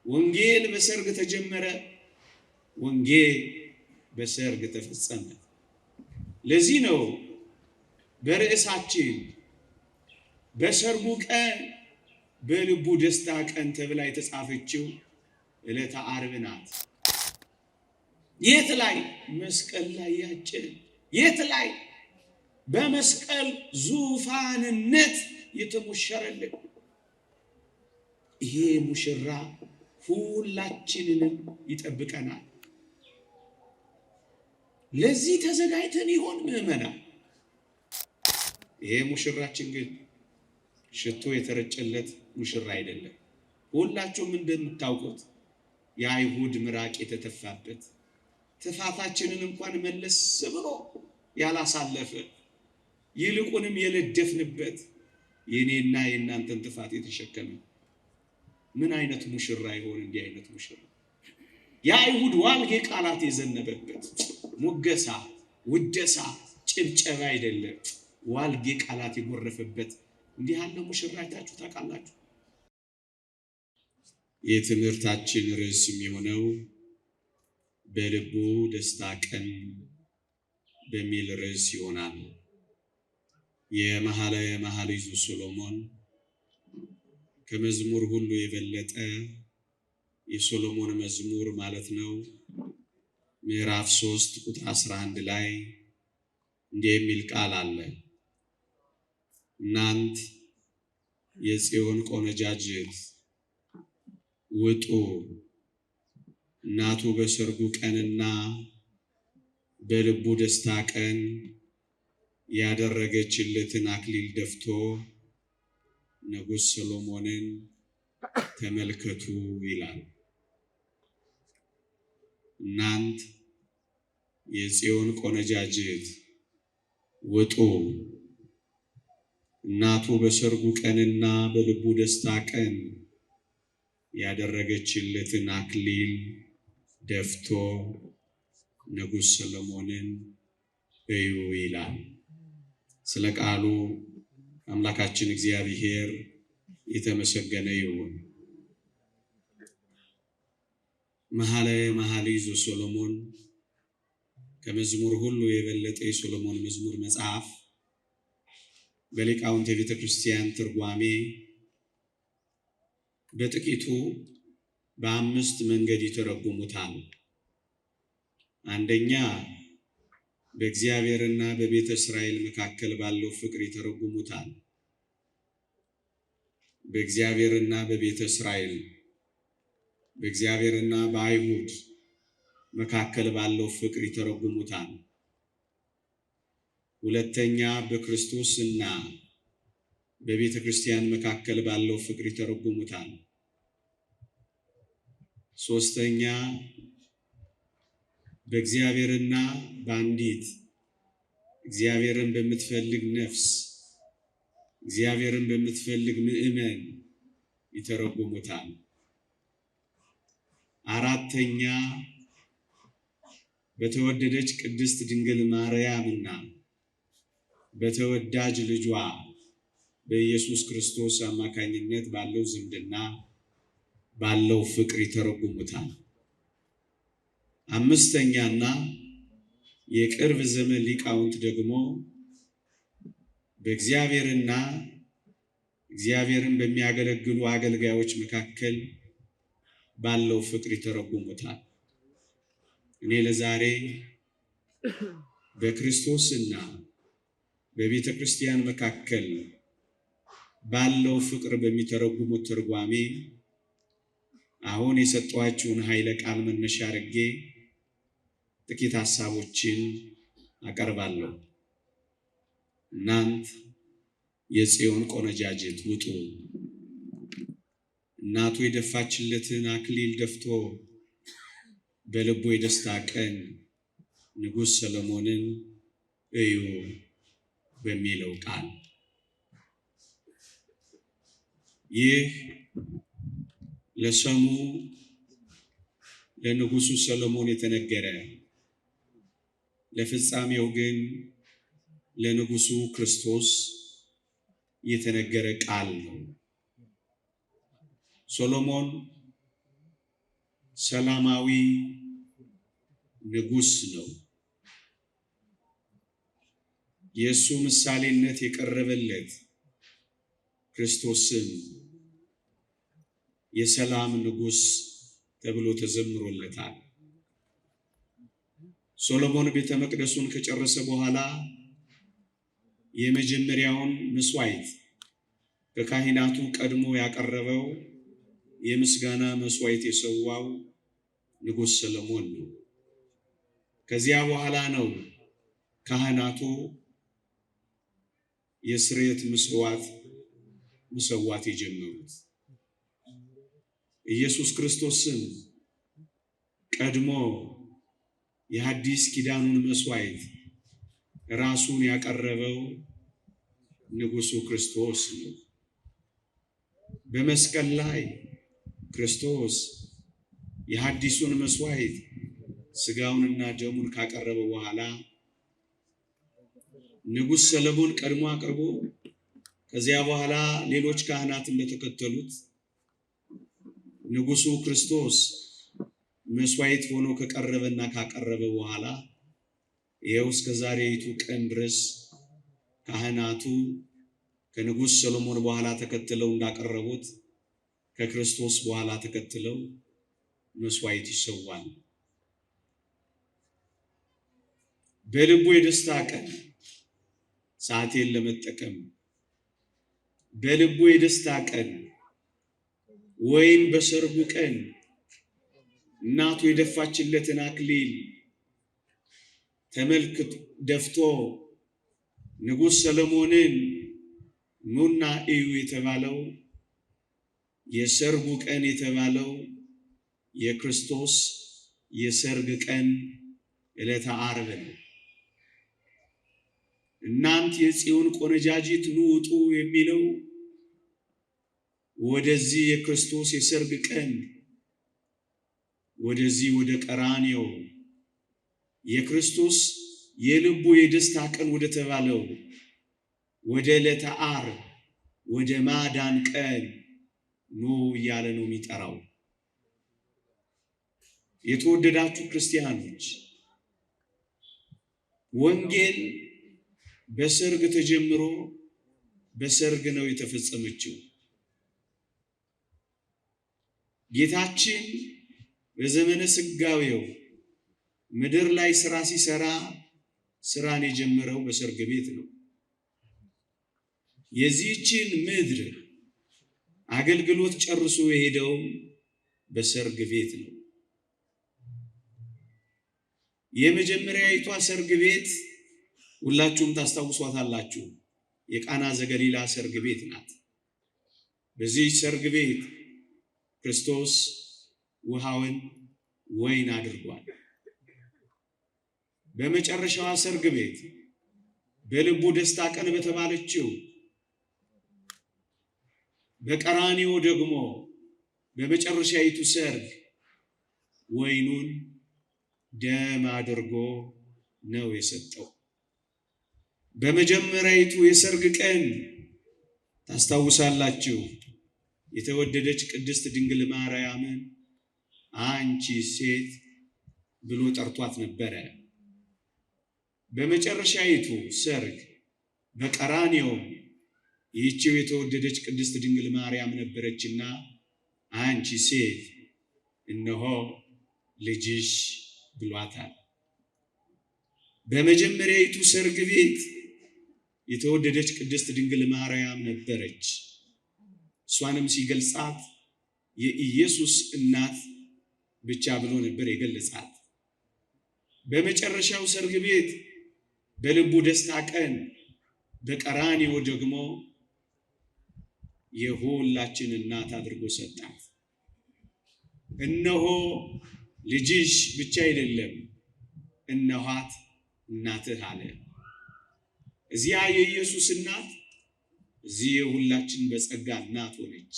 ወንጌል በሰርግ ተጀመረ፣ ወንጌል በሰርግ ተፈጸመ። ለዚህ ነው በርዕሳችን በሰርጉ ቀን በልቡ ደስታ ቀን ተብላ የተጻፈችው ዕለተ ዓርብ ናት። የት ላይ? መስቀል ላይ ያጨን። የት ላይ? በመስቀል ዙፋንነት የተሞሸረልን። ይሄ ሙሽራ ሁላችንንም ይጠብቀናል። ለዚህ ተዘጋጅተን ይሆን ምዕመናን? ይሄ ሙሽራችን ግን ሽቶ የተረጨለት ሙሽራ አይደለም። ሁላችሁም እንደምታውቁት የአይሁድ ምራቅ የተተፋበት፣ ትፋታችንን እንኳን መለስ ብሎ ያላሳለፈ፣ ይልቁንም የለደፍንበት፣ የኔና የእናንተን ጥፋት የተሸከመ ምን አይነት ሙሽራ ይሆን? እንዲህ አይነት ሙሽራ የአይሁድ ዋልጌ ቃላት የዘነበበት፣ ሙገሳ፣ ውደሳ፣ ጭብጨባ አይደለም፣ ዋልጌ ቃላት የጎረፈበት እንዲህ ያለ ሙሽራ አይታችሁ ታውቃላችሁ? የትምህርታችን ርዕስ የሚሆነው በልቡ ደስታ ቀን በሚል ርዕስ ይሆናል። የመኃልየ መኃልይ ዘሰሎሞን ከመዝሙር ሁሉ የበለጠ የሶሎሞን መዝሙር ማለት ነው። ምዕራፍ 3 ቁጥር 11 ላይ እንዲህ የሚል ቃል አለ። እናንት የጽዮን ቆነጃጅት ውጡ፣ እናቱ በሰርጉ ቀንና በልቡ ደስታ ቀን ያደረገችለትን አክሊል ደፍቶ ንጉሥ ሰሎሞንን ተመልከቱ ይላል። እናንት የጽዮን ቆነጃጅት ውጡ፣ እናቱ በሰርጉ ቀንና በልቡ ደስታ ቀን ያደረገችለትን አክሊል ደፍቶ ንጉሥ ሰሎሞንን እዩ ይላል። ስለ ቃሉ አምላካችን እግዚአብሔር የተመሰገነ ይሁን። መኃልየ መኃልይ ዘሰሎሞን ከመዝሙር ሁሉ የበለጠ የሶሎሞን መዝሙር መጽሐፍ በሊቃውንት የቤተ ክርስቲያን ትርጓሜ በጥቂቱ በአምስት መንገድ ይተረጉሙታል። አንደኛ፣ በእግዚአብሔርና በቤተ እስራኤል መካከል ባለው ፍቅር ይተረጉሙታል። በእግዚአብሔርና በቤተ እስራኤል፣ በእግዚአብሔርና በአይሁድ መካከል ባለው ፍቅር ይተረጉሙታል። ሁለተኛ፣ በክርስቶስና በቤተ ክርስቲያን መካከል ባለው ፍቅር ይተረጉሙታል። ሶስተኛ፣ በእግዚአብሔርና በአንዲት እግዚአብሔርን በምትፈልግ ነፍስ፣ እግዚአብሔርን በምትፈልግ ምዕመን ይተረጉሙታል። አራተኛ፣ በተወደደች ቅድስት ድንግል ማርያምና በተወዳጅ ልጇ በኢየሱስ ክርስቶስ አማካኝነት ባለው ዝምድና፣ ባለው ፍቅር ይተረጉሙታል። አምስተኛና የቅርብ ዘመን ሊቃውንት ደግሞ በእግዚአብሔርና እግዚአብሔርን በሚያገለግሉ አገልጋዮች መካከል ባለው ፍቅር ይተረጉሙታል። እኔ ለዛሬ በክርስቶስና በቤተ ክርስቲያን መካከል ባለው ፍቅር በሚተረጉሙት ትርጓሜ አሁን የሰጠኋችሁን ኃይለ ቃል መነሻ አድርጌ ጥቂት ሐሳቦችን አቀርባለሁ። እናንት የጽዮን ቆነጃጅት ውጡ፣ እናቱ የደፋችለትን አክሊል ደፍቶ በልቡ የደስታ ቀን ንጉሥ ሰሎሞንን እዩ በሚለው ቃል። ይህ ለሰሙ ለንጉሱ ሰሎሞን የተነገረ፣ ለፍጻሜው ግን ለንጉሱ ክርስቶስ የተነገረ ቃል ነው። ሶሎሞን ሰላማዊ ንጉሥ ነው። የእሱ ምሳሌነት የቀረበለት ክርስቶስም የሰላም ንጉሥ ተብሎ ተዘምሮለታል። ሶሎሞን ቤተ መቅደሱን ከጨረሰ በኋላ የመጀመሪያውን መስዋዕት ከካህናቱ ቀድሞ ያቀረበው የምስጋና መስዋዕት የሰዋው ንጉሥ ሰሎሞን ነው። ከዚያ በኋላ ነው ካህናቱ የስርየት መስዋዕት መሰዋት የጀመሩት። ኢየሱስ ክርስቶስም ቀድሞ የሐዲስ ኪዳኑን መስዋዕት ራሱን ያቀረበው ንጉሡ ክርስቶስ ነው። በመስቀል ላይ ክርስቶስ የሐዲሱን መስዋዕት ስጋውንና ደሙን ካቀረበ በኋላ ንጉሥ ሰለሞን ቀድሞ አቅርቦ ከዚያ በኋላ ሌሎች ካህናት እንደተከተሉት ንጉሡ ክርስቶስ መስዋዕት ሆኖ ከቀረበና ካቀረበ በኋላ ይኸው እስከ ዛሬይቱ ቀን ድረስ ካህናቱ ከንጉሥ ሰሎሞን በኋላ ተከትለው እንዳቀረቡት ከክርስቶስ በኋላ ተከትለው መስዋዕት ይሰዋል። በልቡ የደስታ ቀን ሰዓቴን ለመጠቀም በልቡ የደስታ ቀን ወይም በሰርጉ ቀን እናቱ የደፋችለትን አክሊል ተመልክቶ ደፍቶ ንጉሥ ሰለሞንን ኑና እዩ የተባለው የሰርጉ ቀን የተባለው የክርስቶስ የሰርግ ቀን ዕለተ ዓርብ ነው። እናንት የጽዮን ቆነጃጅት ኑ ውጡ የሚለው ወደዚህ የክርስቶስ የሰርግ ቀን ወደዚህ ወደ ቀራንዮ የክርስቶስ የልቡ የደስታ ቀን ወደ ተባለው ወደ ዕለተ ዓርብ ወደ ማዳን ቀን ኑ እያለ ነው የሚጠራው። የተወደዳችሁ ክርስቲያኖች፣ ወንጌል በሰርግ ተጀምሮ በሰርግ ነው የተፈጸመችው። ጌታችን በዘመነ ስጋዌው ምድር ላይ ስራ ሲሰራ ስራን የጀመረው በሰርግ ቤት ነው። የዚህችን ምድር አገልግሎት ጨርሶ የሄደው በሰርግ ቤት ነው። የመጀመሪያዊቷ ሰርግ ቤት ሁላችሁም ታስታውሷታላችሁ። የቃና ዘገሊላ ሰርግ ቤት ናት። በዚህ ሰርግ ቤት ክርስቶስ ውሃውን ወይን አድርጓል። በመጨረሻዋ ሰርግ ቤት በልቡ ደስታ ቀን በተባለችው በቀራኒዮ ደግሞ በመጨረሻይቱ ሰርግ ወይኑን ደም አድርጎ ነው የሰጠው። በመጀመሪያይቱ የሰርግ ቀን ታስታውሳላችሁ፣ የተወደደች ቅድስት ድንግል ማርያምን አንቺ ሴት ብሎ ጠርቷት ነበረ። በመጨረሻይቱ ሰርግ በቀራንዮ ይህችው የተወደደች ቅድስት ድንግል ማርያም ነበረችና አንቺ ሴት እነሆ ልጅሽ ብሏታል። በመጀመሪያይቱ ሰርግ ቤት የተወደደች ቅድስት ድንግል ማርያም ነበረች። እሷንም ሲገልጻት የኢየሱስ እናት ብቻ ብሎ ነበር የገለጻት። በመጨረሻው ሰርግ ቤት በልቡ ደስታ ቀን በቀራንዮ ደግሞ የሁላችን እናት አድርጎ ሰጣት። እነሆ ልጅሽ ብቻ አይደለም እነኋት እናትህ አለ። እዚያ የኢየሱስ እናት፣ እዚህ የሁላችን በጸጋ እናት ሆነች።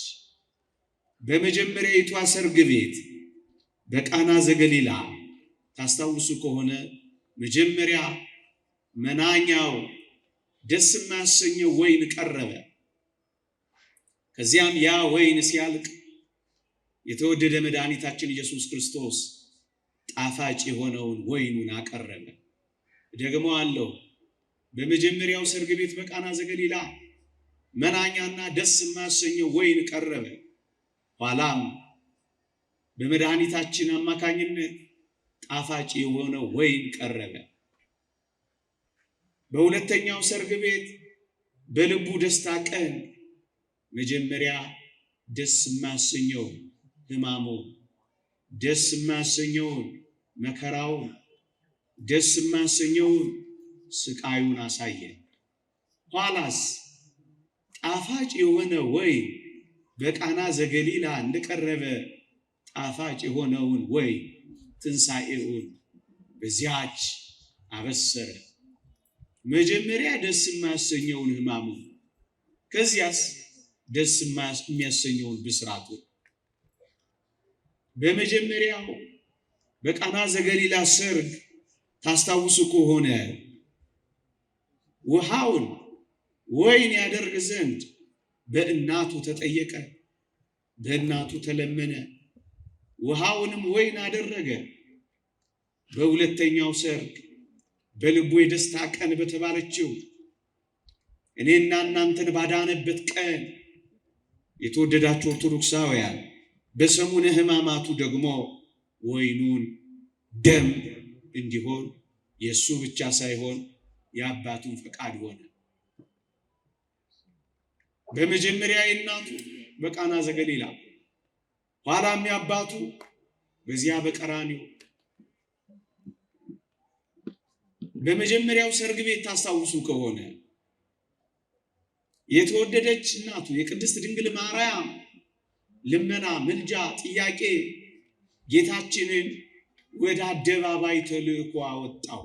በመጀመሪያይቷ ሰርግ ቤት በቃና ዘገሊላ ታስታውሱ ከሆነ መጀመሪያ መናኛው ደስ የማያሰኘው ወይን ቀረበ። ከዚያም ያ ወይን ሲያልቅ የተወደደ መድኃኒታችን ኢየሱስ ክርስቶስ ጣፋጭ የሆነውን ወይኑን አቀረበ። ደግሞ አለው በመጀመሪያው ሰርግ ቤት በቃና ዘገሊላ መናኛና ደስ የማያሰኘው ወይን ቀረበ። ኋላም በመድኃኒታችን አማካኝነት ጣፋጭ የሆነ ወይን ቀረበ። በሁለተኛው ሰርግ ቤት በልቡ ደስታ ቀን መጀመሪያ ደስ የማያሰኘውን ሕማሙን፣ ደስ የማያሰኘውን መከራውን፣ ደስ የማያሰኘውን ስቃዩን አሳየ። ኋላስ ጣፋጭ የሆነ ወይን በቃና ዘገሊላ እንደቀረበ ጣፋጭ የሆነውን ወይን ትንሣኤውን በዚያች አበሰረ። መጀመሪያ ደስ የማያሰኘውን ሕማሙን፣ ከዚያስ ደስ የሚያሰኘውን ብስራቱን። በመጀመሪያው በቃና ዘገሊላ ሰርግ ታስታውሱ ከሆነ ውሃውን ወይን ያደርግ ዘንድ በእናቱ ተጠየቀ፣ በእናቱ ተለመነ፣ ውሃውንም ወይን አደረገ። በሁለተኛው ሰርግ በልቡ የደስታ ቀን በተባለችው እኔና እናንተን ባዳነበት ቀን የተወደዳችሁ ኦርቶዶክሳውያን በሰሙነ ሕማማቱ ደግሞ ወይኑን ደም እንዲሆን የእሱ ብቻ ሳይሆን የአባቱን ፈቃድ ሆነ። በመጀመሪያ የእናቱ በቃና ዘገሊላ፣ ኋላም የአባቱ በዚያ በቀራንዮ። በመጀመሪያው ሰርግ ቤት ታስታውሱ ከሆነ የተወደደች እናቱ የቅድስት ድንግል ማርያም ልመና፣ ምልጃ፣ ጥያቄ ጌታችንን ወደ አደባባይ ተልእኮ አወጣው።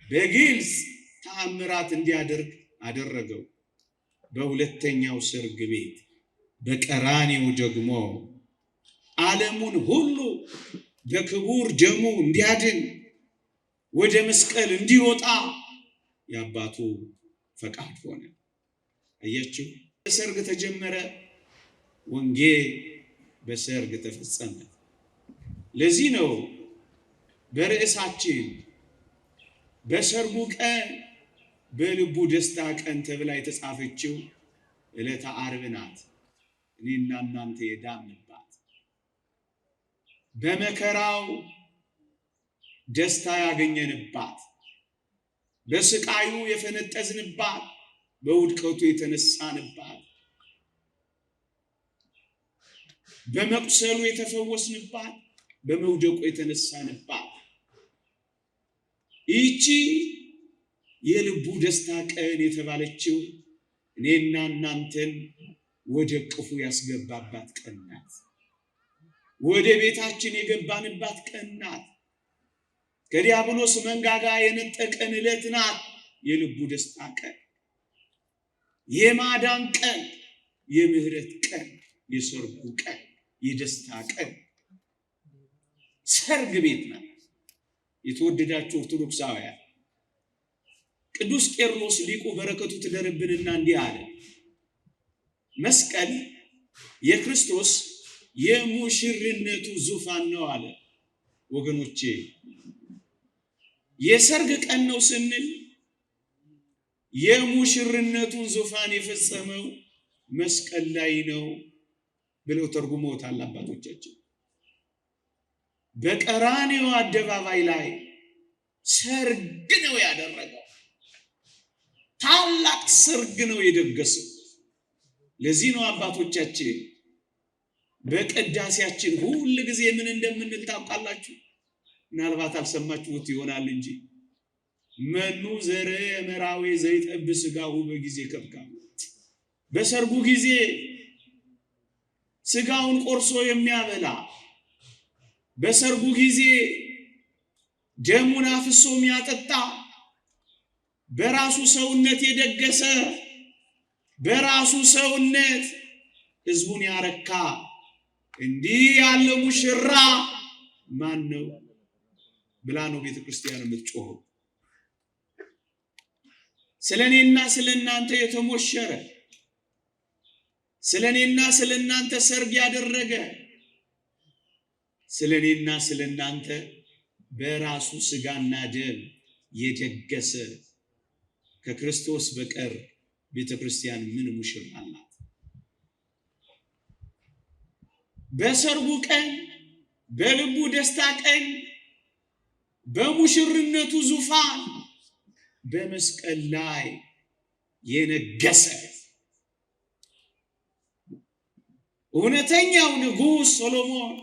በግልጽ ተአምራት እንዲያደርግ አደረገው። በሁለተኛው ሰርግ ቤት በቀራንዮው ደግሞ ዓለሙን ሁሉ በክቡር ደሙ እንዲያድን ወደ መስቀል እንዲወጣ የአባቱ ፈቃድ ሆነ። አያችሁ፣ ሰርግ ተጀመረ፣ ወንጌል በሰርግ ተፈጸመ። ለዚህ ነው በርዕሳችን በሰርጉ ቀን በልቡ ደስታ ቀን ተብላ የተጻፈችው ዕለተ ዓርብ ናት። እኔና እናንተ የዳንባት፣ በመከራው ደስታ ያገኘንባት፣ በስቃዩ የፈነጠዝንባት፣ በውድቀቱ የተነሳንባት፣ በመቁሰሉ የተፈወስንባት፣ በመውደቁ የተነሳንባት ይህቺ የልቡ ደስታ ቀን የተባለችው እኔና እናንተን ወደ እቅፉ ያስገባባት ቀን ናት። ወደ ቤታችን የገባንባት ቀን ናት። ከዲያብሎስ መንጋጋ የነጠቀን ዕለት ናት። የልቡ ደስታ ቀን፣ የማዳን ቀን፣ የምህረት ቀን፣ የሰርጉ ቀን፣ የደስታ ቀን፣ ሰርግ ቤት ናት። የተወደዳችሁ ኦርቶዶክሳውያን፣ ቅዱስ ቄርሎስ ሊቁ በረከቱ ትደርብንና እንዲህ አለ። መስቀል የክርስቶስ የሙሽርነቱ ዙፋን ነው አለ። ወገኖቼ፣ የሰርግ ቀን ነው ስንል የሙሽርነቱን ዙፋን የፈጸመው መስቀል ላይ ነው ብለው ተርጉመውታል አባቶቻችን። በቀራንዮ አደባባይ ላይ ሰርግ ነው ያደረገው። ታላቅ ሰርግ ነው የደገሰው። ለዚህ ነው አባቶቻችን በቅዳሴያችን ሁል ጊዜ ምን እንደምንል ታውቃላችሁ? ምናልባት አልሰማችሁት ይሆናል እንጂ መኑ ዘረ መራዌ ዘይጠብ ስጋሁ በጊዜ ከብካብ። በሰርጉ ጊዜ ስጋውን ቆርሶ የሚያበላ፣ በሰርጉ ጊዜ ደሙን አፍሶ የሚያጠጣ፣ በራሱ ሰውነት የደገሰ፣ በራሱ ሰውነት ህዝቡን ያረካ እንዲህ ያለ ሙሽራ ማን ነው ብላ ነው ቤተ ክርስቲያን የምትጮኸው። ስለ እኔና ስለ እናንተ የተሞሸረ፣ ስለ እኔና ስለ እናንተ ሰርግ ያደረገ፣ ስለ እኔና ስለ እናንተ በራሱ ስጋና ደም የደገሰ ከክርስቶስ በቀር ቤተ ክርስቲያን ምን ሙሽራ አላት? በሰርጉ ቀን፣ በልቡ ደስታ ቀን፣ በሙሽርነቱ ዙፋን በመስቀል ላይ የነገሰ እውነተኛው ንጉሥ ሶሎሞን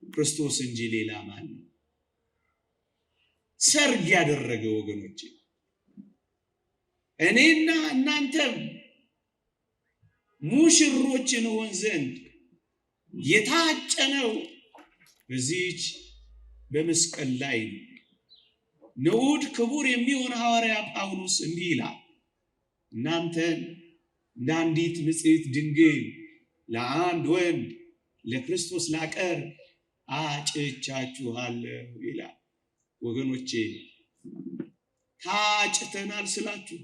ክርስቶስ እንጂ ሌላ ማን ነው? ሰርግ ያደረገ ወገኖቼ፣ እኔና እናንተም ሙሽሮች እንሆን ዘንድ የታጨነው በዚህች በመስቀል ላይ ነው። ንዑድ ክቡር የሚሆን ሐዋርያ ጳውሎስ እንዲህ ይላል፣ እናንተን እንደ አንዲት ንጽሕት ድንግል ለአንድ ወንድ ለክርስቶስ ላቀርብ አጭቻችኋለሁ ይላል። ወገኖቼ ታጭተናል ስላችሁ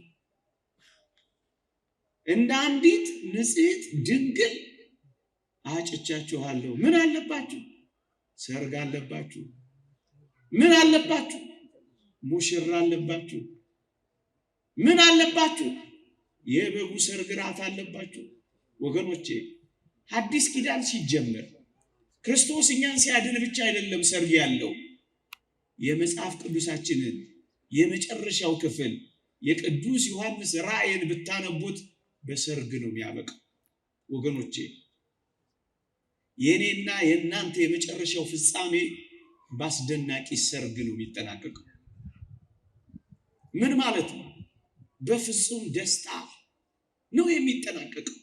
እንደ አንዲት ንጽሕት ድንግል አጭቻችኋለሁ። ምን አለባችሁ? ሰርግ አለባችሁ። ምን አለባችሁ? ሙሽራ አለባችሁ። ምን አለባችሁ? የበጉ ሰርግ ራት አለባችሁ። ወገኖቼ አዲስ ኪዳን ሲጀመር ክርስቶስ እኛን ሲያድን ብቻ አይደለም ሰርግ ያለው። የመጽሐፍ ቅዱሳችንን የመጨረሻው ክፍል የቅዱስ ዮሐንስ ራእይን ብታነቡት በሰርግ ነው የሚያበቃው። ወገኖቼ የኔና የእናንተ የመጨረሻው ፍጻሜ በአስደናቂ ሰርግ ነው የሚጠናቀቀው። ምን ማለት ነው? በፍጹም ደስታ ነው የሚጠናቀቀው።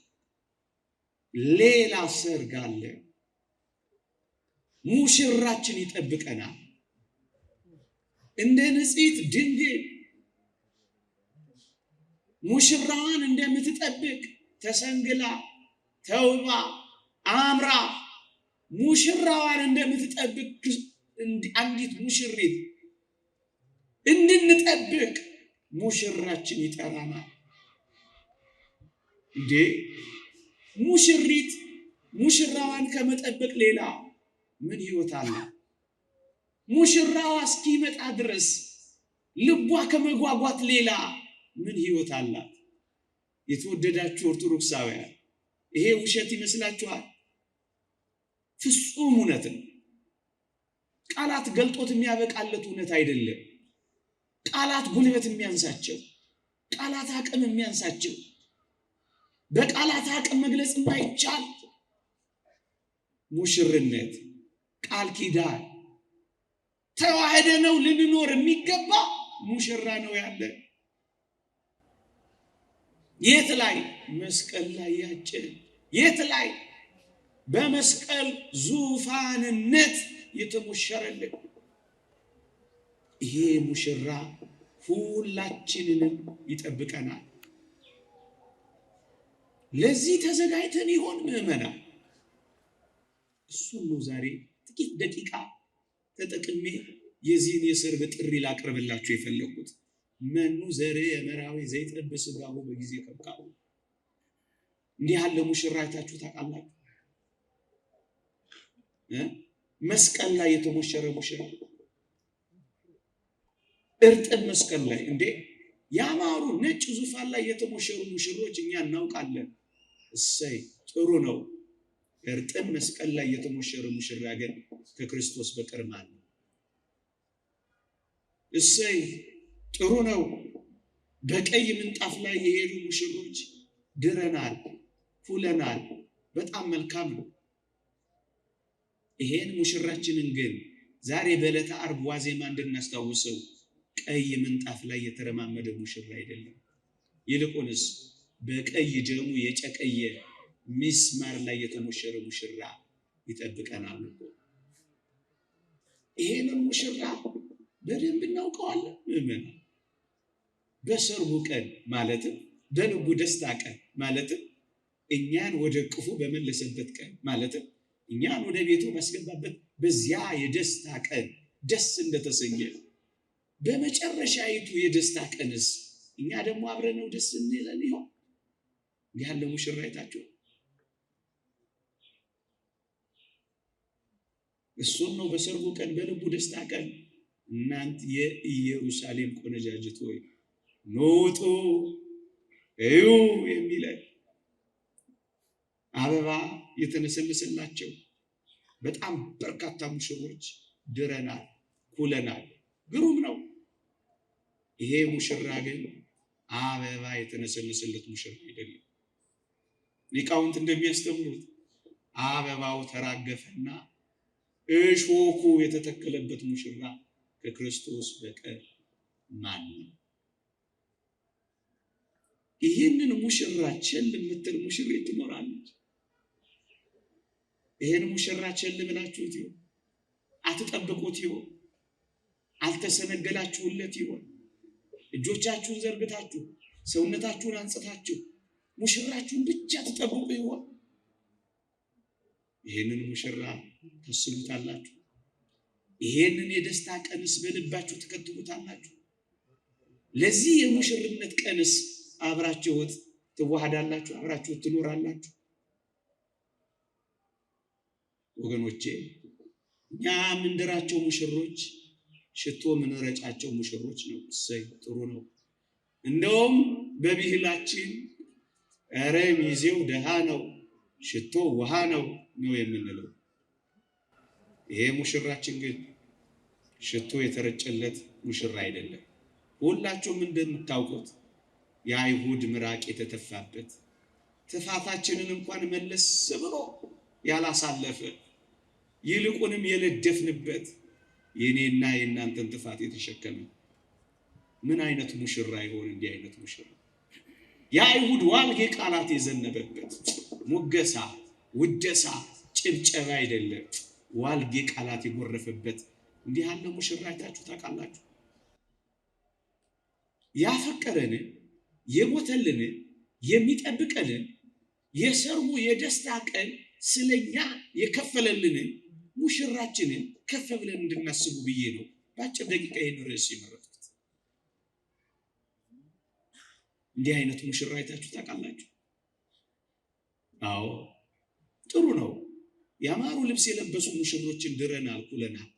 ሌላ ሰርግ አለ። ሙሽራችን ይጠብቀናል። እንደ ንጽሕት ድንግል ሙሽራዋን እንደምትጠብቅ ተሰንግላ ተውባ አምራ ሙሽራዋን እንደምትጠብቅ አንዲት ሙሽሪት እንድንጠብቅ ሙሽራችን ይጠራናል። እንዴ ሙሽሪት ሙሽራዋን ከመጠበቅ ሌላ ምን ህይወት አለ? ሙሽራዋ እስኪመጣ ድረስ ልቧ ከመጓጓት ሌላ ምን ህይወት አላት? የተወደዳችሁ ኦርቶዶክሳውያን ይሄ ውሸት ይመስላችኋል? ፍጹም እውነት ነው። ቃላት ገልጦት የሚያበቃለት እውነት አይደለም። ቃላት ጉልበት የሚያንሳቸው፣ ቃላት አቅም የሚያንሳቸው፣ በቃላት አቅም መግለጽ የማይቻል ሙሽርነት፣ ቃል ኪዳን ተዋህደ ነው ልንኖር የሚገባ ሙሽራ ነው ያለ። የት ላይ? መስቀል ላይ ያጨ። የት ላይ? በመስቀል ዙፋንነት የተሞሸረልን ይሄ ሙሽራ ሁላችንንም ይጠብቀናል። ለዚህ ተዘጋጅተን ይሆን ምዕመናን? እሱን ነው ዛሬ ጥቂት ደቂቃ ተጠቅሜ የዚህን የሰርግ ጥሪ ላቅርብላችሁ የፈለኩት። መኑ ዘርእ መራዊ ዘይጠብ ሥጋሁ በጊዜ ከብካቡ። እንዲህ ያለ ሙሽራ አይታችሁ ታውቃላችሁ? መስቀል ላይ የተሞሸረ ሙሽራ፣ እርጥብ መስቀል ላይ እንዴ ያማሩ ነጭ ዙፋን ላይ የተሞሸሩ ሙሽሮች እኛ እናውቃለን። እሰይ ጥሩ ነው። እርጥብ መስቀል ላይ የተሞሸረ ሙሽራ ግን ከክርስቶስ በቀር ማን ነው? እሰይ ጥሩ ነው። በቀይ ምንጣፍ ላይ የሄዱ ሙሽሮች ድረናል፣ ኩለናል። በጣም መልካም ነው። ይሄን ሙሽራችንን ግን ዛሬ በዕለተ ዓርብ ዋዜማ እንድናስታውሰው ቀይ ምንጣፍ ላይ የተረማመደ ሙሽራ አይደለም። ይልቁንስ በቀይ ደሙ የጨቀየ ሚስማር ላይ የተሞሸረ ሙሽራ ይጠብቀናል እኮ። ይሄንን ሙሽራ በደንብ እናውቀዋለን ምዕመናን። በሰርጉ ቀን ማለትም በልቡ ደስታ ቀን ማለትም እኛን ወደ እቅፉ በመለሰበት ቀን ማለትም እኛን ወደ ቤቱ ባስገባበት በዚያ የደስታ ቀን ደስ እንደተሰኘ በመጨረሻይቱ የደስታ ቀንስ እኛ ደግሞ አብረነው ደስ እንለን ይሆን? እንዲህ ያለ ሙሽራ አይታችሁ? እሱን ነው በሰርጉ ቀን በልቡ ደስታ ቀን እናንት የኢየሩሳሌም ቆነጃጅት ሆይ ኑ ውጡ እዩ የሚለን። አበባ የተነሰነሰላቸው በጣም በርካታ ሙሽሮች ድረናል፣ ኩለናል። ግሩም ነው። ይሄ ሙሽራ ግን አበባ የተነሰነሰለት ሙሽራ አይደለም። ሊቃውንት እንደሚያስተምሩት አበባው ተራገፈና እሾኩ የተተከለበት ሙሽራ ከክርስቶስ በቀር ማን ነው? ይህንን ሙሽራ ቸል የምትል ሙሽሪት ትኖራለች። ይህን ሙሽራ ቸል ብላችሁት ይሆን? አትጠብቁት ይሆን? አልተሰነገላችሁለት ይሆን? እጆቻችሁን ዘርግታችሁ ሰውነታችሁን አንጽታችሁ ሙሽራችሁን ብቻ ትጠብቁ ይሆን? ይህንን ሙሽራ ታስቡታላችሁ? ይሄንን የደስታ ቀንስ በልባችሁ ትከትቡታላችሁ? ለዚህ የሙሽርነት ቀንስ አብራችሁት ትዋሃዳላችሁ? አብራችሁት ትኖራላችሁ? ወገኖቼ እኛ የምንድራቸው ሙሽሮች ሽቶ የምንረጫቸው ሙሽሮች ነው። እሰይ ጥሩ ነው። እንደውም በብሂላችን ኧረ ሚዜው ደሃ ነው ሽቶ ውሃ ነው ነው የምንለው። ይሄ ሙሽራችን ግን ሽቶ የተረጨለት ሙሽራ አይደለም። ሁላችሁም እንደምታውቁት የአይሁድ ምራቅ የተተፋበት ትፋታችንን እንኳን መለስ ብሎ ያላሳለፈ ይልቁንም የለደፍንበት የኔና የእናንተን ጥፋት የተሸከመ ምን አይነት ሙሽራ ይሆን? እንዲህ አይነት ሙሽራ የአይሁድ ዋልጌ ቃላት የዘነበበት ሙገሳ፣ ውደሳ፣ ጭብጨባ አይደለም፣ ዋልጌ ቃላት የጎረፈበት እንዲህ ያለ ሙሽራ አይታችሁ ታውቃላችሁ? ያፈቀረንን የሞተልንን የሚጠብቀንን የሰርጉ የደስታ ቀን ስለኛ የከፈለልንን ሙሽራችንን ከፍ ብለን እንድናስቡ ብዬ ነው በአጭር ደቂቃ ይህን ርዕስ የመረጥኩት። እንዲህ አይነት ሙሽራ አይታችሁ ታውቃላችሁ? አዎ፣ ጥሩ ነው። ያማሩ ልብስ የለበሱ ሙሽሮችን ድረናል፣ ኩለናል።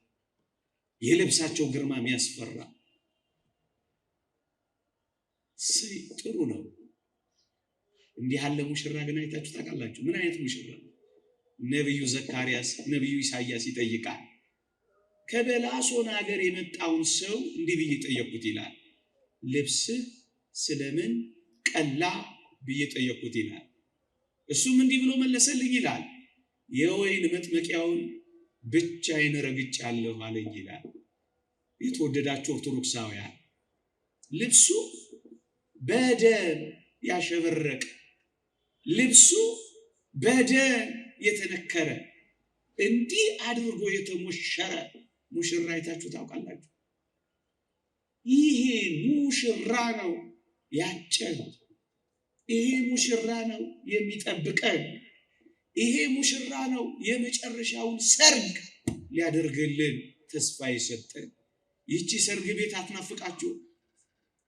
የልብሳቸው ግርማ የሚያስፈራ እሰይ፣ ጥሩ ነው። እንዲህ ያለ ሙሽራ ግን አይታችሁ ታውቃላችሁ? ምን አይነት ሙሽራ? ነቢዩ ዘካርያስ ነቢዩ ኢሳያስ ይጠይቃል። ከበላሶን ሀገር የመጣውን ሰው እንዲህ ብዬ ጠየቅኩት ይላል። ልብስህ ስለምን ቀላ ብዬ ጠየቅኩት ይላል። እሱም እንዲህ ብሎ መለሰልኝ ይላል። የወይን መጥመቂያውን ብቻዬን ረግጫለሁ አለኝ ይላል። የተወደዳችሁ ኦርቶዶክሳውያን ልብሱ በደም ያሸበረቀ ልብሱ በደም የተነከረ እንዲህ አድርጎ የተሞሸረ ሙሽራ አይታችሁ ታውቃላችሁ? ይሄ ሙሽራ ነው ያጨን። ይሄ ሙሽራ ነው የሚጠብቀን። ይሄ ሙሽራ ነው የመጨረሻውን ሰርግ ሊያደርግልን ተስፋ የሰጠን። ይህቺ ሰርግ ቤት አትናፍቃችሁ?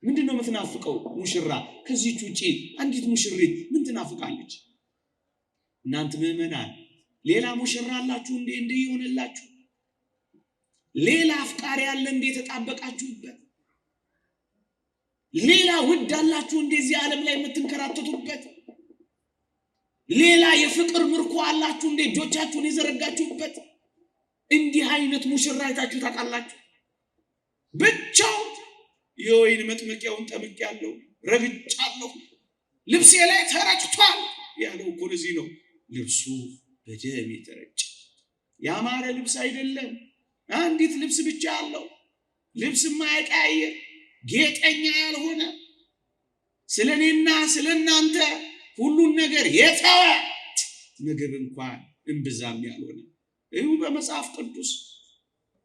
ምንድን ነው የምትናፍቀው ሙሽራ? ከዚህች ውጪ አንዲት ሙሽሪት ምን ትናፍቃለች? እናንት ምዕመናን ሌላ ሙሽራ አላችሁ እንዴ? እንዴ ይሆንላችሁ? ሌላ አፍቃሪ አለ እንዴ የተጣበቃችሁበት? ሌላ ውድ አላችሁ እንዴ እዚህ ዓለም ላይ የምትንከራተቱበት? ሌላ የፍቅር ምርኮ አላችሁ እንዴ እጆቻችሁን የዘረጋችሁበት? እንዲህ አይነት ሙሽራ አይታችሁ ታውቃላችሁ? ብቻው የወይን መጥመቂያውን ጠምቄያለሁ፣ ረግጫለሁ፣ ልብሴ ላይ ተረጭቷል ያለው እኮ ለዚህ ነው። ልብሱ በደም የተረጨ ያማረ ልብስ አይደለም። አንዲት ልብስ ብቻ አለው። ልብስ የማይቀያየር ጌጠኛ ያልሆነ ስለ እኔና ስለ እናንተ ሁሉን ነገር የተወ ምግብ እንኳን እምብዛም ያልሆነ ይሁ በመጽሐፍ ቅዱስ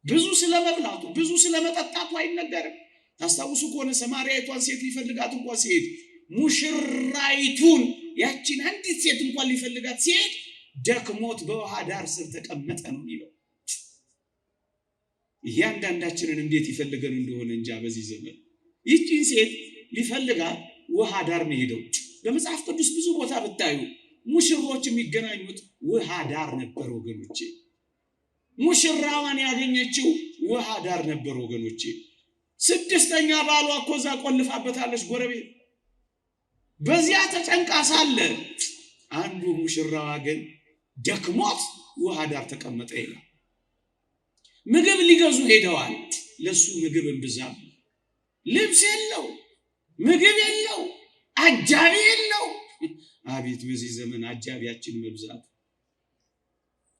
ብዙ ስለመብላቱ ብዙ ስለመጠጣቱ አይነገርም። ታስታውሱ ከሆነ ሰማርያዊቷን ሴት ሊፈልጋት እንኳን ሲሄድ ሙሽራይቱን ያቺን አንዲት ሴት እንኳን ሊፈልጋት ሲሄድ ደክሞት በውሃ ዳር ስር ተቀመጠ ነው የሚለው። እያንዳንዳችንን እንዴት ይፈልገን እንደሆነ እንጃ። በዚህ ዘመን ይህቺን ሴት ሊፈልጋት ውሃ ዳር ነው የሄደው። በመጽሐፍ ቅዱስ ብዙ ቦታ ብታዩ ሙሽሮች የሚገናኙት ውሃ ዳር ነበር ወገኖቼ። ሙሽራዋን ያገኘችው ውሃ ዳር ነበር ወገኖቼ። ስድስተኛ ባሏ እኮ እዛ ቆልፋበታለች ጎረቤት። በዚያ ተጨንቃ ሳለ አንዱ ሙሽራዋ ግን ደክሞት ውሃ ዳር ተቀመጠ ይላል። ምግብ ሊገዙ ሄደዋል። ለሱ ምግብ እምብዛም፣ ልብስ የለው፣ ምግብ የለው፣ አጃቢ የለው። አቤት በዚህ ዘመን አጃቢያችን መብዛት።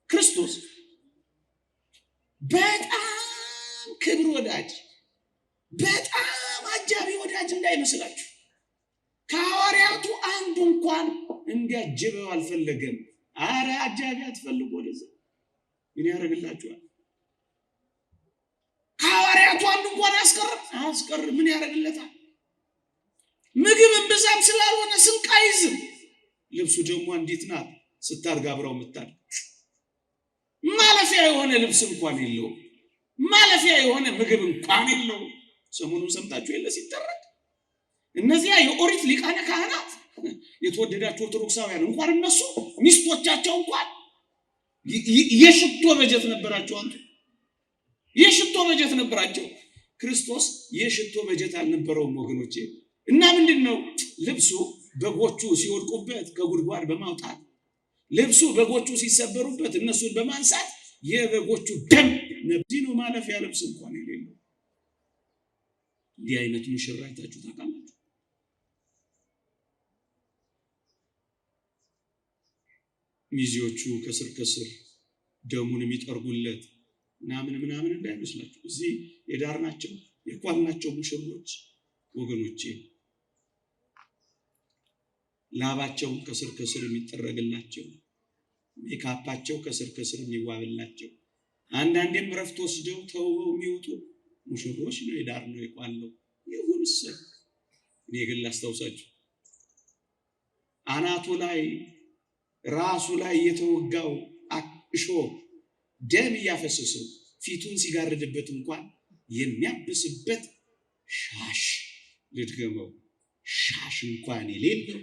ክርስቶስ በጣም ክብር ወዳጅ፣ በጣም አጃቢ ወዳጅ እንዳይመስላችሁ። ከሐዋርያቱ አንዱ እንኳን እንዲያጅበው አልፈለገም። አረ አጃቢ አትፈልጉ፣ ወደዛ ምን ያደርግላችኋል? ከሐዋርያቱ አንዱ እንኳን አያስቀርም አያስቀርም። ምን ያደርግለታል? ምግብ እምብዛም ስላልሆነ ስንቅ አይዝም። ልብሱ ደግሞ እንዴት ናት ስታርግ አብረው የምታድግ። ማለፊያ የሆነ ልብስ እንኳን የለውም። ማለፊያ የሆነ ምግብ እንኳን የለውም። ሰሞኑን ሰምታችሁ የለ ሲተረክ እነዚያ የኦሪት ሊቃነ ካህናት የተወደዳቸው ኦርቶዶክሳውያን እንኳን እነሱ ሚስቶቻቸው እንኳን የሽቶ በጀት ነበራቸው። አንቱ የሽቶ በጀት ነበራቸው። ክርስቶስ የሽቶ በጀት አልነበረውም ወገኖቼ። እና ምንድን ነው ልብሱ በጎቹ ሲወድቁበት ከጉድጓድ በማውጣት፣ ልብሱ በጎቹ ሲሰበሩበት እነሱን በማንሳት የበጎቹ ደም ነዚህ ነው ማለፊያ ልብስ እንኳን የሌለው። እንዲህ አይነት ሙሽራ አይታችሁ ታውቃላችሁ? ሚዜዎቹ ከስር ከስር ደሙን የሚጠርጉለት ምናምን ምናምን እንዳይመስላችሁ። እዚህ የዳርናቸው የኳልናቸው ሙሽሮች ወገኖቼ ላባቸውን ከስር ከስር የሚጠረግላቸው፣ ሜካፓቸው ከስር ከስር የሚዋብላቸው፣ አንዳንዴም ረፍት ወስደው ተውበው የሚወጡ ሙሽሮች ነው የዳር ነው የቋለው። ይሁን እሰይ። እኔ ግን ላስታውሳችሁ አናቱ ላይ ራሱ ላይ የተወጋው እሾህ ደም እያፈሰሰው ፊቱን ሲጋርድበት እንኳን የሚያብስበት ሻሽ፣ ልድገመው፣ ሻሽ እንኳን የሌለው፣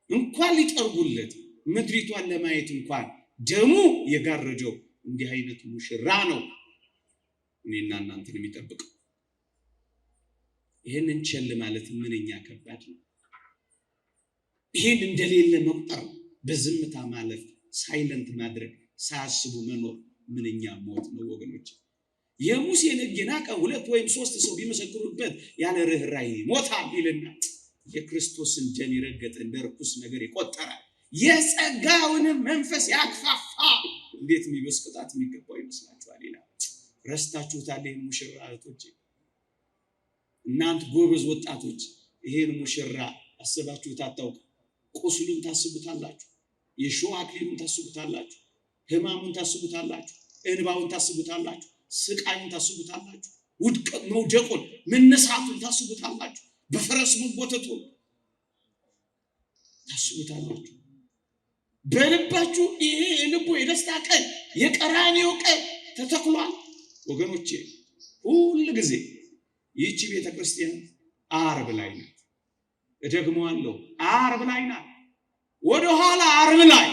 እንኳን ሊጠርጉለት ምድሪቷን ለማየት እንኳን ደሙ የጋረደው እንዲህ አይነት ሙሽራ ነው እኔና እናንተን የሚጠብቀው። ይህንን ቸል ማለት ምንኛ ከባድ ነው። ይህን እንደሌለ መቁጠር፣ በዝምታ ማለፍ፣ silent ማድረግ፣ ሳያስቡ መኖር ምንኛ ሞት ነው ወገኖች። የሙሴን ሕግ የናቀ ሁለት ወይም ሶስት ሰው ቢመሰክሩበት ያለ ርኅራኄ ይሞታል ይልና የክርስቶስን ደም የረገጠ እንደ ርኩስ ነገር የቆጠረ የጸጋውንም መንፈስ ያክፋፋ እንዴት የሚበስ ቅጣት የሚገባው ይመስላችኋል ይላል። ረስታችሁታል ይህን ሙሽራ እህቶቼ። እናንት ጎበዝ ወጣቶች ይሄን ሙሽራ አስባችሁት አታውቁ። ቁስሉን ታስቡታላችሁ፣ የሾህ አክሊሉን ታስቡታላችሁ፣ ህማሙን ታስቡታላችሁ፣ እንባውን ታስቡታላችሁ፣ ስቃዩን ታስቡታላችሁ፣ ውድቀት መውደቁን መነሳቱን ታስቡታላችሁ፣ በፈረስ መጎተቱን ታስቡታላችሁ። በልባችሁ ይሄ የልቡ የደስታ ቀን የቀራንዮ ቀን ተተክሏል። ወገኖቼ ሁል ጊዜ ይህቺ ቤተ ክርስቲያን ዓርብ ላይ ናት። እደግመዋለሁ፣ ዓርብ ላይ ናት። ወደኋላ ዓርብ ላይ፣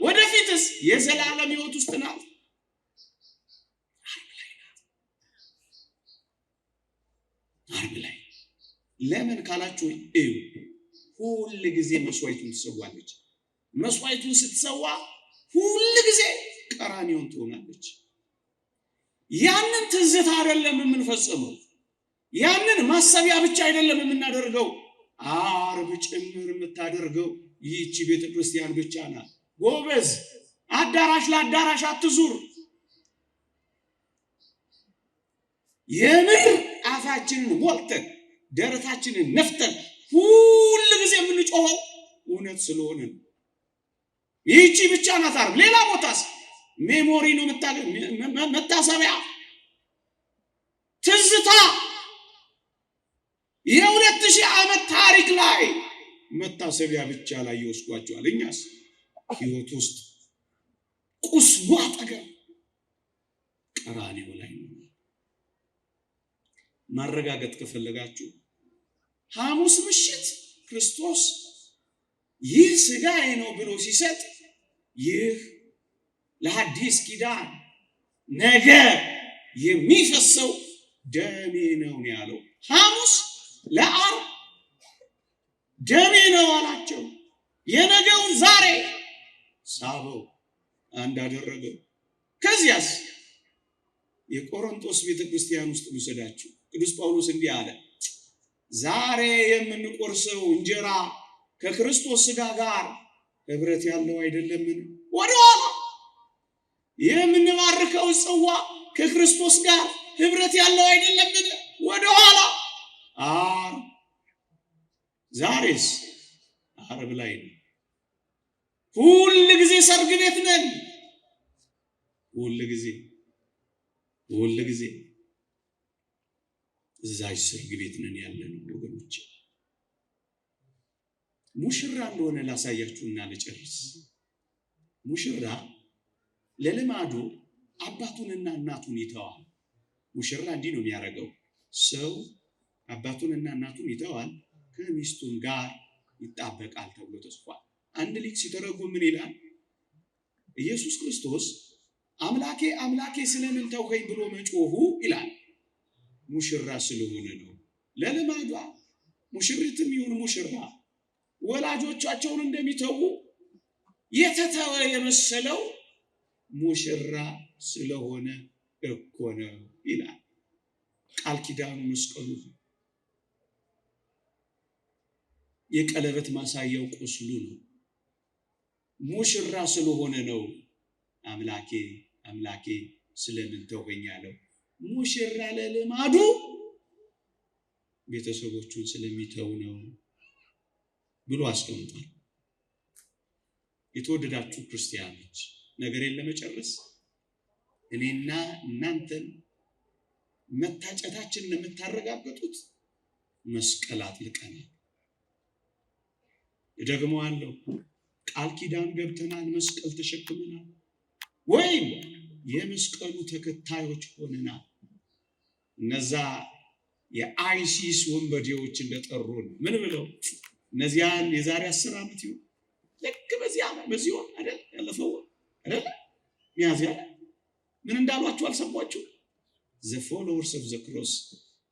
ወደፊትስ የዘላለም ሕይወት ውስጥ ናት። ዓርብ ላይ ናት። ዓርብ ላይ ለምን ካላችሁ እዩ፣ ሁል ጊዜ መስዋዕቱን ትሰዋለች። መስዋዕቱን ስትሰዋ ሁል ጊዜ ቀራንዮን ትሆናለች። ያንን ትዝታ አይደለም የምንፈጽመው፣ ያንን ማሰቢያ ብቻ አይደለም የምናደርገው፣ ዓርብ ጭምር የምታደርገው ይህቺ ቤተ ክርስቲያን ብቻ ናት። ጎበዝ፣ አዳራሽ ለአዳራሽ አትዙር። የምር አፋችንን ሞልተን ደረታችንን ነፍተን ሁል ጊዜ የምንጮኸው እውነት ስለሆነ ነው። ይህቺ ብቻ ናት ዓርብ። ሌላ ቦታስ memory ነው፣ መታሰቢያ፣ ትዝታ፣ የ2000 ዓመት ታሪክ ላይ መታሰቢያ ብቻ ላይ ይወስዷቸዋል። እኛስ ህይወት ውስጥ ቁስሉ አጠገብ ቀራንዮ ላይ ነው። ማረጋገጥ ከፈለጋችሁ ሐሙስ ምሽት ክርስቶስ ይህ ስጋዬ ነው ብሎ ሲሰጥ ይህ ለሐዲስ ኪዳን ነገ የሚፈሰው ደሜ ነው ያለው። ሐሙስ ለዓርብ ደሜ ነው አላቸው። የነገውን ዛሬ ሳበው፣ አንድ አደረገው። ከዚያስ የቆሮንቶስ ቤተክርስቲያን ውስጥ ልውሰዳችሁ። ቅዱስ ጳውሎስ እንዲህ አለ፣ ዛሬ የምንቆርሰው እንጀራ ከክርስቶስ ሥጋ ጋር ኅብረት ያለው አይደለምን? ወደኋላ የምንባርከው ጽዋ ከክርስቶስ ጋር ኅብረት ያለው አይደለምን? ወደኋላ ዓርብ። ዛሬስ ዓርብ ላይ ነው። ሁል ጊዜ ሰርግ ቤት ነን። ሁል ጊዜ ሁል ጊዜ እዛች ሰርግ ቤት ነን ያለነው ወገኖች። ሙሽራ እንደሆነ ላሳያችሁና ልጨርስ። ሙሽራ ለልማዱ አባቱንና እናቱን ይተዋል። ሙሽራ እንዲህ ነው የሚያደርገው። ሰው አባቱንና እናቱን ይተዋል፣ ከሚስቱም ጋር ይጣበቃል ተብሎ ተጽፏል። አንድ ሊቅ ሲተረጉም ምን ይላል? ኢየሱስ ክርስቶስ አምላኬ አምላኬ ስለምን ተውከኝ ብሎ መጮሁ ይላል ሙሽራ ስለሆነ ነው። ለልማዷ ሙሽሪትም ይሁን ሙሽራ ወላጆቻቸውን እንደሚተዉ የተተወ የመሰለው ሙሽራ ስለሆነ እኮ ነው ይላል። ቃል ኪዳኑ መስቀሉ ነው። የቀለበት ማሳያው ቁስሉ ነው። ሙሽራ ስለሆነ ነው አምላኬ አምላኬ ስለምን ተውኸኝ ያለው። ሙሽራ ለልማዱ ቤተሰቦቹን ስለሚተው ነው ብሎ አስቀምጧል። የተወደዳችሁ ክርስቲያኖች፣ ነገሬን ለመጨረስ እኔና እናንተን መታጨታችንን የምታረጋግጡት መስቀል አጥልቀናል። እደግመዋለሁ፣ ቃል ኪዳን ገብተናል፣ መስቀል ተሸክመናል፣ ወይም የመስቀሉ ተከታዮች ሆነናል። እነዛ የአይሲስ ወንበዴዎች እንደጠሩን ምን ብለው እነዚያን የዛሬ 10 ዓመት ይሁን ልክ በዚህ ዓመት በዚህ ወር አይደል ያለፈው ወር አይደል ሚያዝያ ምን እንዳሏችሁ አልሰሟችሁ? The followers of the cross፣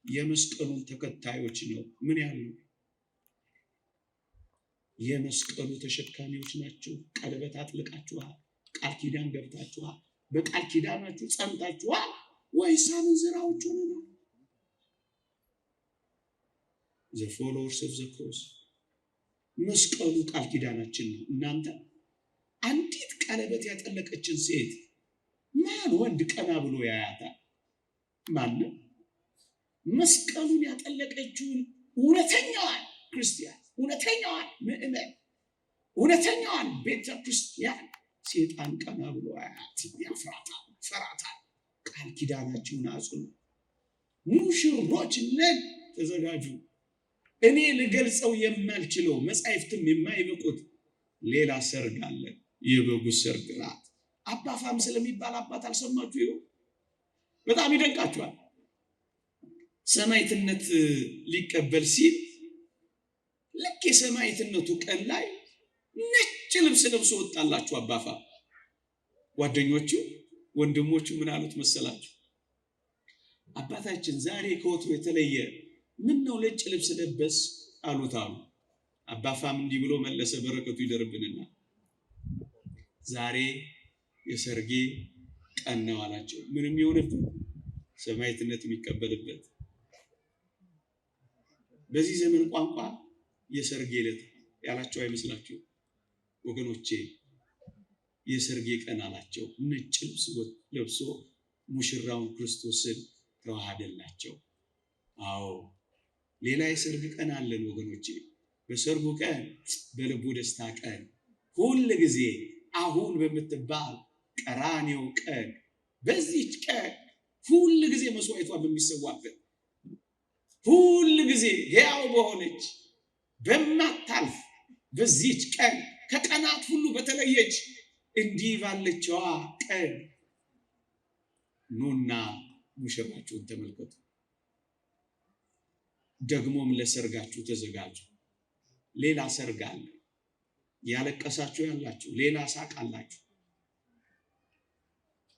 የመስቀሉን ተከታዮች ነው። ምን ያሉ የመስቀሉ ተሸካሚዎች ናቸው። ቀለበት አጥልቃችኋል፣ ቃል ኪዳን ገብታችኋል፣ በቃል ኪዳናችሁ ጸንታችኋል ወይስ አመንዝራዎች ሆነናል? The followers of the cross፣ መስቀሉ ቃል ኪዳናችን ነው። እናንተ አንዲት ቀለበት ያጠለቀችን ሴት ማን ወንድ ቀና ብሎ ያያታል? ማንም። መስቀሉን ያጠለቀችውን እውነተኛዋን ክርስቲያን፣ እውነተኛዋን ምዕመን፣ እውነተኛዋን ቤተ ክርስቲያን ሴጣን ቀና ብሎ አያት፣ ያፍራታል፣ ፈራታል። ቃል ኪዳናችሁን አጽኑ። ሙሽሮች ነን፣ ተዘጋጁ። እኔ ልገልጸው የማልችለው፣ መጻሕፍትም የማይበቁት ሌላ ሰርግ አለ፣ የበጉ ሰርግ ራት። አባፋም ስለሚባል አባት አልሰማችሁ ይሆን? በጣም ይደንቃችኋል። ሰማዕትነት ሊቀበል ሲል ልክ የሰማዕትነቱ ቀን ላይ ነጭ ልብስ ለብሶ ወጣላችሁ አባፋ። ጓደኞቹ ወንድሞቹ ምን አሉት መሰላችሁ? አባታችን፣ ዛሬ ከወትሮ የተለየ ምን ነው ነጭ ልብስ ለበስ አሉት አሉ። አባፋም እንዲህ ብሎ መለሰ፣ በረከቱ ይደርብንና፣ ዛሬ የሰርጌ ቀን ነው አላቸው። ምንም የሆነበት ሰማዕትነት የሚቀበልበት፣ በዚህ ዘመን ቋንቋ የሰርጌ ዕለት ያላቸው አይመስላችሁ ወገኖቼ? የሰርጌ ቀን አላቸው። ነጭ ልብስ ለብሶ ሙሽራውን ክርስቶስን ተዋሃደላቸው። አዎ፣ ሌላ የሰርግ ቀን አለን ወገኖቼ። በሰርጉ ቀን፣ በልቡ ደስታ ቀን፣ ሁል ጊዜ አሁን በምትባል ቀራኔው ቀን፣ በዚች ቀን ሁል ጊዜ መስዋዕቷ በሚሰዋበት፣ ሁል ጊዜ ሕያው በሆነች፣ በማታልፍ በዚች ቀን፣ ከቀናት ሁሉ በተለየች እንዲህ ባለችዋ ቀን ኑና ሙሽራችሁን ተመልከቱ። ደግሞም ለሰርጋችሁ ተዘጋጁ። ሌላ ሰርግ አለ። ያለቀሳችሁ ያላችሁ ሌላ ሳቅ አላችሁ።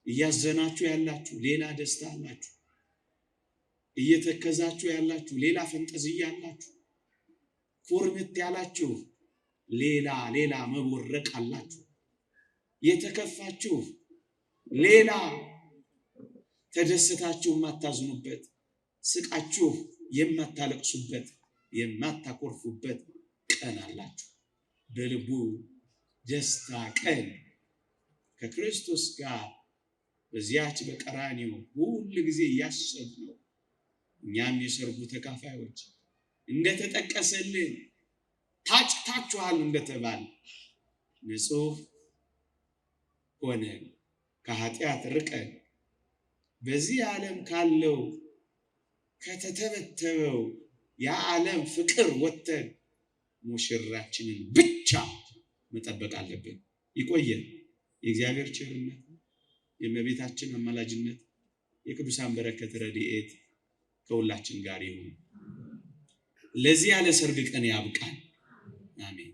እያዘናችሁ ያላችሁ ሌላ ደስታ አላችሁ። እየተከዛችሁ ያላችሁ ሌላ ፈንጠዝያ አላችሁ። ኩርምት ያላችሁ ሌላ ሌላ መቦረቅ አላችሁ። የተከፋችሁ ሌላ ተደስታችሁ የማታዝኑበት፣ ስቃችሁ የማታለቅሱበት፣ የማታኮርፉበት ቀን አላችሁ። በልቡ ደስታ ቀን ከክርስቶስ ጋር በዚያች በቀራንዮ ሁል ጊዜ እያሰብነው እኛም የሰርጉ ተካፋዮች እንደተጠቀሰልን ታጭታችኋል እንደተባል ንጹሕ ሆነን ከኃጢአት ርቀን በዚህ ዓለም ካለው ከተተበተበው የዓለም ፍቅር ወጥተን ሙሽራችንን ብቻ መጠበቅ አለብን። ይቆየን። የእግዚአብሔር ቸርነት፣ የእመቤታችን አማላጅነት፣ የቅዱሳን በረከት ረድኤት ከሁላችን ጋር ይሁን። ለዚህ ያለ ሰርግ ቀን ያብቃን። አሜን።